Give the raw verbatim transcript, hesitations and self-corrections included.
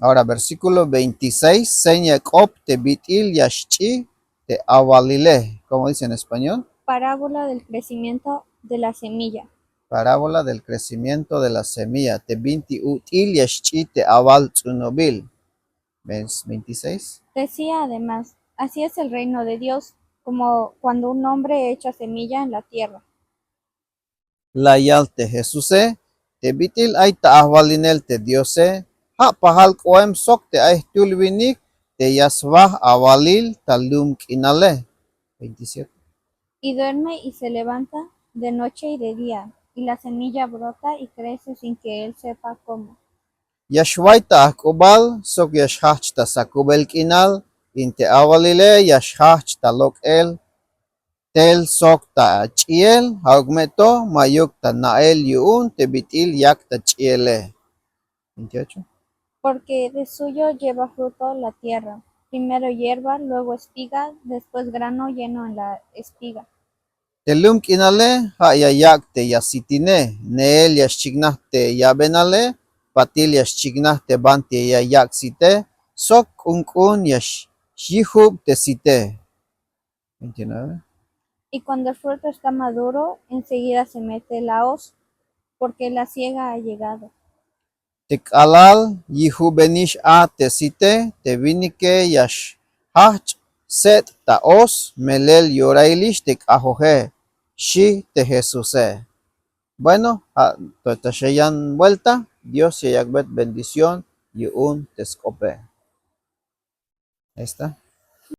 Ahora, versículo veintiséis, seña k'op te bit'il ya xch'i te awalile. ¿Cómo dice en español? Parábola del crecimiento de la semilla. Parábola del crecimiento de la semilla. Te binti ut'il ya xch'i te awal ts'unubil. Ves, veintiséis. Decía además: "Así es el reino de Dios, como cuando un hombre echa semilla en la tierra". La yal te Jesuse: Te bit'il ay ta ajwalinel te Diose, ja' pajal k'oem sok te ay jtul winik te ya swa awalil ta lum k'inale. Veintisiete. Y duerme y se levanta de noche y de día, y la semilla brota y crece sin que él sepa cómo. Ya xway ta ajk'ubal sok ya xjajch' ta sakubel k'inal, in te awalile ya xjajch' ta lok'el tel sok ta ch'iel, ja'uk me to ma'yuk ta na'el yu'un te bit'il yak ta ch'iele. Veintiocho. Porque de suyo lleva fruto la tierra, primero hierba, luego espiga, después grano lleno en la espiga. Te lum k'inale ja' ya yak' te ya sitine, neel ya xchiknaj te yabenale, patil ya xchiknaj te banti ya yak' site, sok k'unk'un ya x- xyijub te site. Veintinueve. Y cuando el fruto está maduro, enseguida se mete la hoz, porque la siega ha llegado. Te k'alal yijubenix a te site, te winike ya xjajch' set' ta hoz, melel yorailix te k'ajoje, xi' te Jesuse. Bueno, ja' to ta xeyan vuelta, Dios ya yak'bey bendición yu'un te sk'ope. Esta.